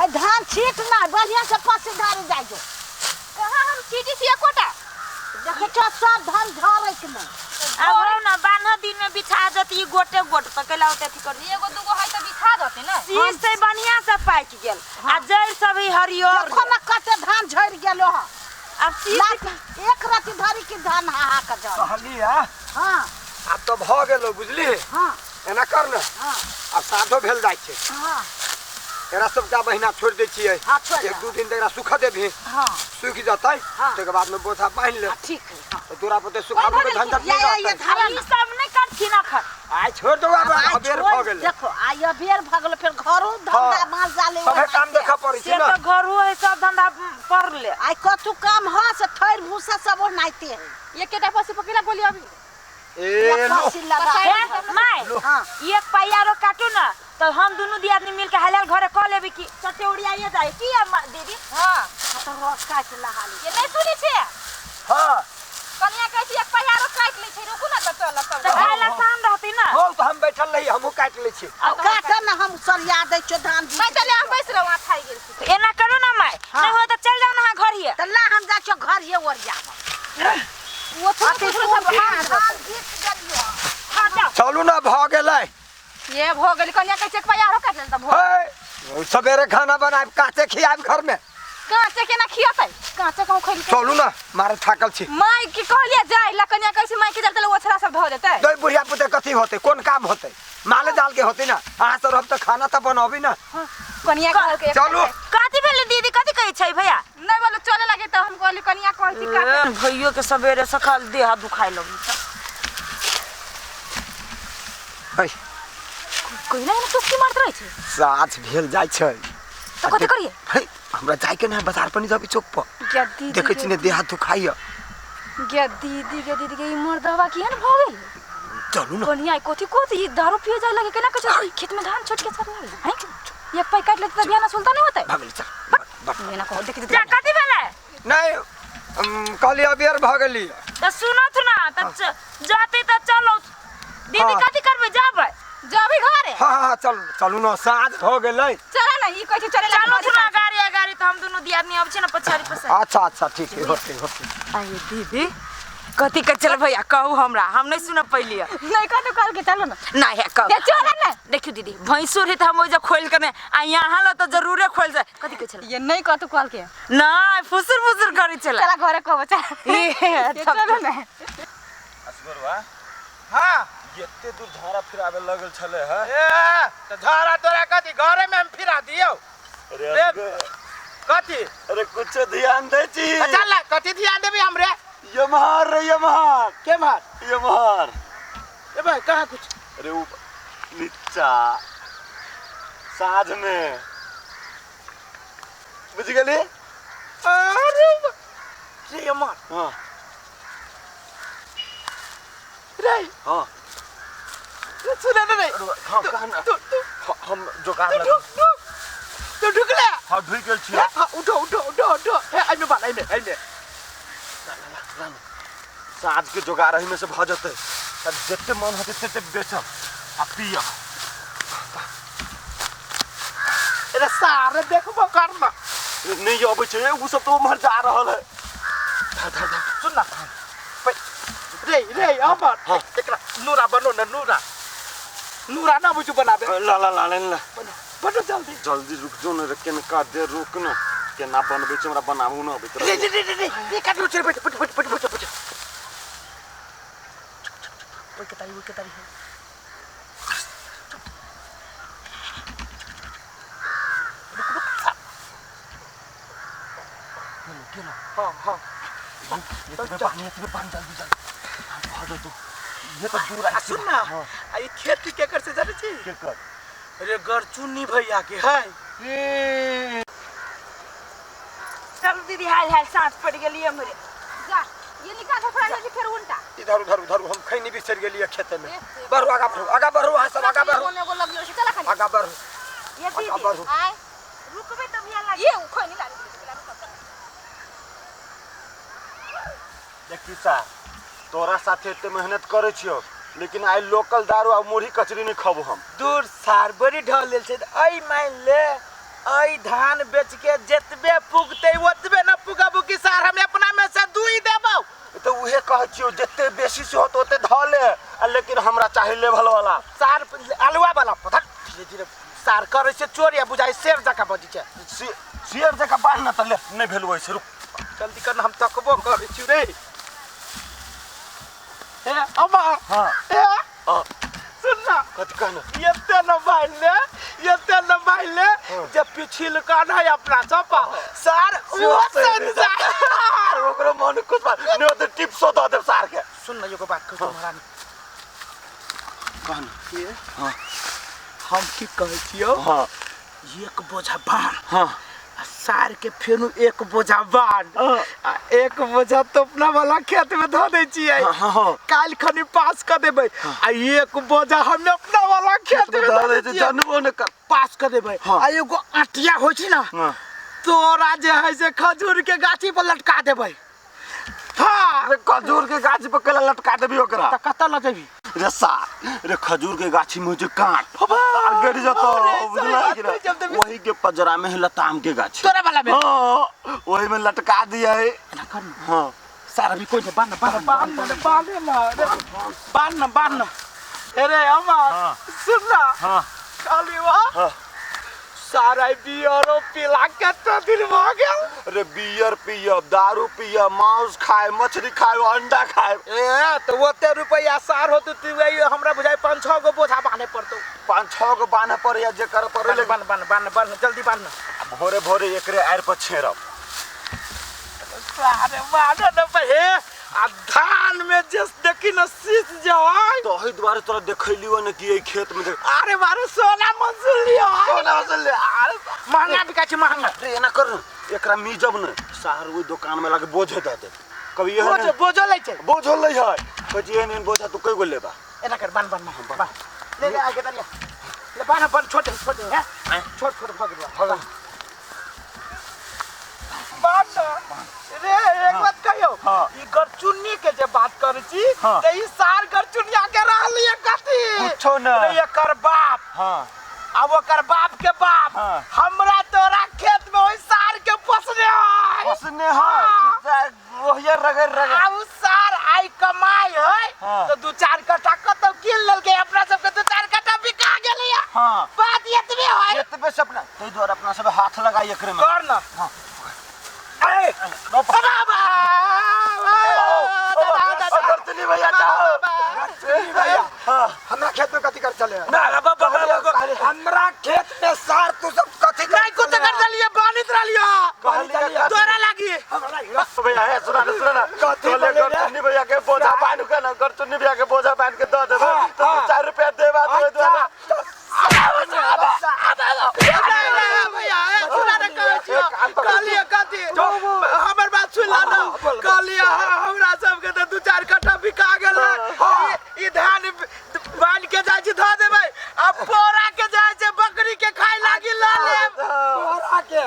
आ धान छीट ना बढ़िया से पसी धरे जाइ जो। कहाँ हम छीटी छी एकोटा? देखै छौ सब धान झरै के नहीं। अब हो ना 12 दिन में बिछा देती गोटे गोट त कैला होते अथी कर। एगो दूगो है त बिछा देते ना। शीश से बढ़िया से पाकि गेल आ जड़ सब ही हरियर। देखो ना कते धान झरि गेलो ह। अब शीश लाख एक राति धरी के धान हा हा के झर। कहली है हां आब तऽ भऽ गेलो बुझली। हां एना कर ने। हां आब साँझो भेल जाइ छै। हां एकरा सबके महीना छोड़ि दै छियै। हां छोड़ि एक दू दिन तऽ एकरा सुखऽ देबही। हां सूखि जेतै हाँ। तकर बाद में बोझा बान्हि ले। हां ठीक है। हां तऽ तोरा पर तऽ सुखाबो के झंझट या नहि या ये रहतै। धारा ई सब नहि करथिन अखन। आइ छोड़ि दौ आब आइ अबेर छोड़ भऽ गेलै। देखो आइ अबेर भऽ गेलै फेर घरो धंधा माल जाल सभे काम देखऽ पड़ै से छै ने। तऽ घरो है सब धंधा पर ले। आइ कथू काम ह से थैर भूसा सब ओनाइते है। एकेटा पसी पकेला गोली अभी। ए लो पसी लगा हे my हां एक पाइया रो काटू ना तो हम दुनू दियादनी मिल के हाल घरे कऽ लेबी की चटे उड़ियाइए जाए की दीदी। हां तो रस काट लहाली। ये नहीं सुनै छै। हां कनिया कहै छै एक पाइया रो काटि लै छै रुकू ना तऽ चलब तऽ तब। खाय ला शाम रहती ना। हौ तऽ हम बैठल रही हमहूँ काटि लै छी। अब काट ना हम सरिया दै छियो धान बीछ। मैं चले हम बैस रहू खाइ गेल छी। एना करू ना my हाँ। नहीं हो तऽ चल जाओ ना घर हिये। तऽ ला हम जाइ छियो घर ये ओरियाबऽ। वो थोड़ा अथी थोड़ा सब धान हाथ बीछ देलियो। हाँ जाओ। चलू ना भऽ गेलै। ये भऽ गेल कनिया कहै छै एक पाइया रो काटि लेल तऽ भऽ। हे सवेरे खाना बनायब काचे खियाब घर में। काचे केना खियतै? काचे कहूँ खैलकै? चलू ना मारे थाकल छी। माय के कहलिए जाय ला कनिया कहै छै माय के जाय ओछरा सब धऽ देतै। दई बुढ़िया पुते कथी होतै कोन काम होतै? माले जाल के होतै ना। अहाँ सब रहब तऽ खाना तऽ बनबी ना। कनिया कहलकै चलू। कथी भेलै दीदी कथी कहै छै भैया? नहीं बोलो चले लगे तऽ हम कहली कनिया कहै छी काटे। भैयो के सवेरे सकाल देह हाथ दुखाय लगलै। है कोई ना चुटकी मारत रहै छै। साँझ भेल जाइ छै। तऽ कथी करिए? है हमरा जाय के ना बाजार पर नहीं जाबी चौक पर। गे दीदी देखै छी ने देह हाथ दुखाइया। गे दीदी गे दीदी गे ई मर्दवा केहन भऽ गेल? चलू ना। कनिया कथी कथी ई दारू पिए जाय लगे केना कहै छै खेत में धान छोट के चल लागल हैं? एक पाई काटि लेतै तऽ बियाह ना सुलता नहीं होतै। भऽ गेलै चल बट एना कहो देखि जा कथी भेलै? नहीं कहली अबेर भऽ गेली। तऽ सुनत ना तऽ जाते तऽ चलो। दीदी हाँ। कथी करबै जाबै? जाबी घरे। हाँ हाँ चल चलू ना साँझ भऽ गेलै। चल ना ई कहै छै चले लगे। चलो ना गाड़ी आ गाड़ी तऽ हम दुनू दियादनी अबै छी ना पछाड़ी पछाड़ी। अच्छा अच्छा ठीक है होतै होतै। आये दीदी कथी कहै छलै भैया कहू हमरा हम नहीं सुनब पैलियै। नहीं कथी कहलकै चलो ना। नहीं है कहू। ये चल ना। देखियौ दीदी भैंसो रहे तऽ हम ओहि जे खोलि के नहि आ यहाँ लऽ तऽ जरूरे खोलि जाय। कथी कहै छलै? ये नहीं कथी कहलकै। नहीं फुसुर फुसुर करै छलै। चला घरे कहबो चल। ए, ये चलो ना। असगरवा हां एते दूर झाड़ा फिरावे लगल छलै है। ए तऽ झाड़ा तोरा कथी घरे में हम फिरा दियौ? अरे असगर कथी? अरे कुछ ध्यान दै छी। चल ना कथी ध्यान देबी हमरे? यमहार रे यमहार। के मार? यमहार। ए भाई कहाँ कुछ? अरे ऊ नीचा साँझ में बुझ गेली? अरे रे यमहार। हाँ रे हाँ रे सुन ना रे। हाँ कह ना। तू तू हम जोगाड़ तू लग ढुक ढुक तू ढुकले। हाँ ढुक गेल छी। हाँ उठो उठो उठो उठो। हे एहिमे बाल एहिमे एहिमे। साँझ के जोगाड़ एहिमे से भऽ जेतै तऽ जते मन होतै तते बेचब आ पियब। अरे सारे देखबो कर ना। नहीं अबै छै उ सब तऽ उम्हर जा रहल है। धर धर धर सुन ना रे रे अमर हाँ। एकरा नूरा बनो ना नूरा नूरा ना बुझू बनाबे। ला ला ला ला बनो जल्दी जल्दी रुक जो न रे केनका दे रुक न केना बनबै छै हमरा बनाबू न अबैत रे रे रे रे रे काट लो बैठ बैठ बैठ बैठ बैठ बैठ। ओइ के तारी ओइ के तारी है। हां हां पानी पानी जल्दी जल्दी भऽ जेतौ। ये तऽ दूर आ सुन ना आ ई खेती केकर से जानै छी? केकर? अरे गरचुन्नी भैया के है। ए चल दीदी हाल हाल साँझ पड़ गेली हमरे। जा ये निकाल के फड़ा ले फिर उल्टा। इधर उधर उधर हम खैनी बिसरि गेलियै खेते में। बढ़ू आगा बढ़ू आगा बढ़ू अहाँ सब आगा बढ़ू। एगो लगलो छै चला खाली। आगा बढ़ू ये आगा दीदी बढ़ू। आय रुकबै तऽ भैया लागी। ये उ खैनी लागी। देखी सा तोरा साथे एते मेहनत करै छियौ लेकिन आइ लोकल दारू आ मुरही कचरी नहीं खबो हम। दूर सार बड़ी ढल लेल छै ऐ मान ले ऐ धान बेच के जतबे पुगते ओतबे न पुगबू कि सार हम अपना में से दुई देबौ। तो उहे कहै छियौ जते बेसी से होत ओते धऽ ले आ लेकिन हमरा चाही लेवल वाला। सार अलुआ वाला पता धीरे धीरे सार करै छै चोरी आ बुझाइ शेर जकाँ बजै छै। शेर जकाँ बान्ह न तऽ ले नहि भेल ओहिसे रुक जल्दी कर न हम तकबो करै छी रे। ए अम्मा हाँ ए हाँ सुन ना कथी कहना एते न बान्हि एते न बान्हि जे पिछिलका नहि अपना सब सार ओहो संसार ओकरो मन कुछ बात नहि ओते टिप्सो दऽ देब सार के। सुन न एगो बात कहू महारानी कहना हाँ हम की कहै छियौ हाँ एक बोझा बान्ह हाँ आ सार के फेनु एक बोझा बान्ह आ एक बोझा तोपना वाला खेत में धऽ दै छियै हाँ काल्हि खनी पास कऽ देबै आ एक बोझा हम अपना वाला खेत में धऽ धऽ दै दै छै छियै जानबो नहि कर पास कऽ देबै हाँ। आ एगो आटिया होइ छै ना हाँ तोरा जे है से खजूर के गाछी पर लटका देबै। हाँ अरे खजूर के गाछ पर केला लटका देबी ओकरा तऽ कतऽ लऽ जेबी रे सार रे खजूर के गाछी में जो कांट तार गड़ जतो बुझला कि ना वही के पजरा में है लताम के गाछ तोरा वाला में हाँ वही में लटका दिया है। एना कर न हाँ सारा भी कोई नहीं बान्ह बान्ह बान्ह बान्ह न बान्ह बान्ह अरे अम्मा सुन ना हाँ खाली वाह हाँ सारा बियरो पिला के तो दिन भऽ गेल। अरे बियर पियब दारू पियब मांस खाए मछली खाए अंडा खाए ए तो ओते रुपैया सार होतौ तू हमरा बुझाइ 5-6 गो बोझा बान्हे पड़तौ। 5-6 गो बान्हे पड़ैया जे कर पड़ै बान्ह बान्ह बान्ह बान्ह जल्दी बान्ह भोरे भोरे एकरे आड़ि पर छेड़ब। सारे बान्ह न हे आ धान में जे देखी न शीश जे है तो एहि दुआरे तोरा देखैलियो ने कि एहि खेत में देख अरे बारे सोना मंसूर लियो सोना मंसूर लियो अरे महंगा बिका छै महंगा। रे एना कर न एकरा मिजब ने सार ओहि दोकान में लाके बोझे दऽ देब कभी एहन बोझो बोझो लै छै बोझो लै है कहै छी एहन एहन बोझा तू कै गो लेबा एना कर बान्ह बान्ह बान्ह ले ले आगे दरिया ले बान्ह बान्ह छोट छोट है छोट छोट भऽ गेल भऽ बान्ह रे एक बात कहियौ ई गरचुन्नी के जे बात करै छी तऽ ई सार गरचुनिया के रहलियै कथी कुछो न रे एकर बाप हाँ अब ओकर बाप के बाप हमरा तोरा खेत में ओहि सार के पोसने है पोसने है ओहिया रगड़ रगड़ आ उ सार आइ कमाइ है हाँ। तो 2-4 कट्ठा कतौ कीन लेलकै अपना सबके 2-4 कट्ठा बिका गेलैया। हाँ बात एतबे है एतबे से अपना ताहि दुआरे अपना सब हाथ लगाई एकरे में कर न हाँ ए बाबा गरचुन्नी भैया जाओ भैया हाँ हमरा खेत में कथी कर चले ना बाबा हमरा खेत में सार तू सब कथी नहीं कुछ कर चलिए बानित रहलियो कहलिए तोरा लागी भैया हे सुना ना सुना ना कथी कहलिए बोले रे? गरचुन्नी भैया के बोझा बान्ह के ना गरचुन्नी भैया के बोझा बान्ह के दऽ देबै तो 4 रुपया देबा तो ओहि दुआरे भैया सुना ना कहै छियो कहलिए कथी हमर बात सुन ला ना कहलिए हमरा सबके तऽ 2-4 कट्ठा बिका गेल ई धान बान्ह के जाइ छी धऽ देबै आ पोरा के जाइ छै बकरी के खाय लागी लऽ लेब तोरा के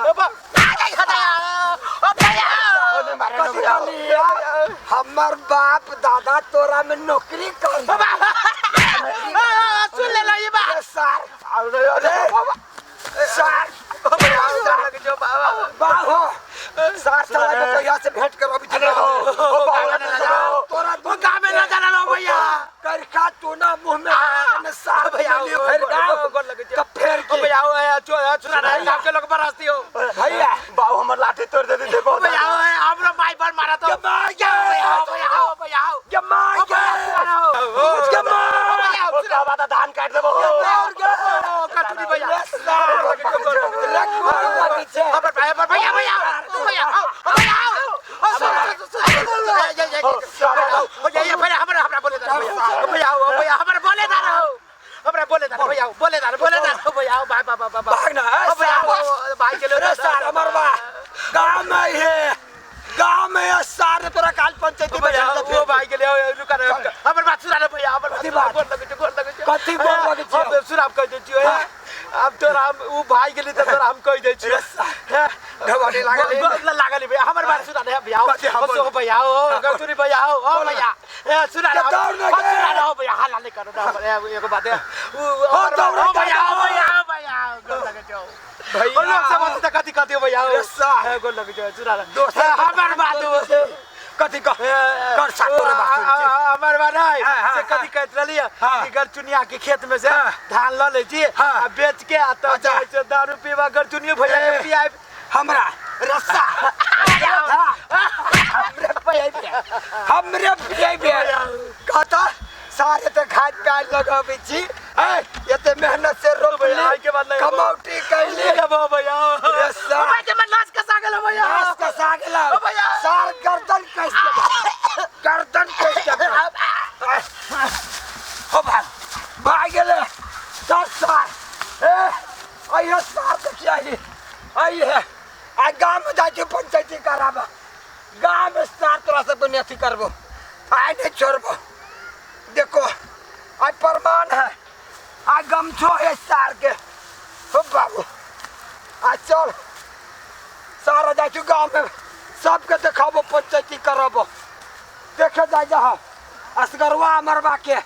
कथी कहलिए हमर बाप दादा तोरा में नौकरी कर सुन ले ई बात सार सार बाहो सार चला के भैया से भेंट करो अभी तोरा गाँव में ना जाना रहो भैया करका तू ना मुंह में ने सार भैया भैया फिर गाँव तो फिर ओ भैया ओ चुरा गाँव के लोग बरासती हो भैया बाबू हमर लाठी तोड़ दे दे भैया हमरो माई पर मारा तो भैया भैया भैया भैया धान काट देबो कटुनी भैया हमर भैया भैया भैया भैया हमरा बोले दा भैया भैया हमरा बोले दा हमरा बोले दा भैया बोले दा बोले दा भैया भाई बाबा बाबा भाग ना भाई के रे सार हमर बा गांव में है गांव में सार तोरा काल पंचायती में भैया ओ भाई के ले रुका रे हमर बात सुना रे भैया हमर बात गोर लगे गोर लगे कथी गोर लगे हम सुनाब कह दै छियो अब तोरा हम उ भाई के लिए त तोरा हम कह दै छियो घबराने लागल लागल भैया हमर बात सुना रे भैया ओ भैया ओ गतुरी भैया ओ भैया ए सुना रे सुना रे भैया हल्ला नहीं करो ना एगो बात है उ भैया भैया भैया गोर लगे छियो। और लोग सब होते त कथी कहते भैया रे सार। ए, गोर लगे छै सुना दोसर हमर बात कथी कह कर साथ तोरे बात सुनै छी। हमर बात नहीं हाँ, हाँ, से कथी कहत रहली हाँ। कि गरचुनिया के खेत में से हाँ। धान ल ले छी हाँ। आ बेच के आ तब अच्छा। जाइ छै दारू पीबा गरचुनियो भैया के ए। पियाब हमरा रस्सा हमरे पियाबे हमरे पियाबे कहता सारे तो खाद प्याज लगाबै छी ए एते मेहनत से रोपली भैया, के बाद नहीं होबो। कमौटी कैली लेबो भैया रे सार। ओ भाई के मन नाच कसा गेल भैया नाश कसा गेला ओ भैया। सार गर्दन कस देबा गर्दन कस देबा हो भाग भाग गेले दस सार ए आइए सार देखिए आइए आइए आ गाँव में जाइ छी पंचायती कराबा गाँव में सार तोरा सबके नहीं अथी करबो आइ नहीं छोड़बो देखो आइ प्रमाण है आइ गमछो है सार के हो बाबू आ चल सारा जाइ छी गाँव में सबके देखाबो पंचायती कराबो देखे जाइ जा असगरवा मरवा के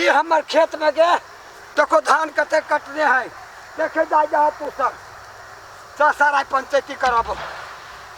ई हमर खेत में गे देखो धान कते कटने है देखे जाइ जा तू सब चल सारा पंचायती कराबो।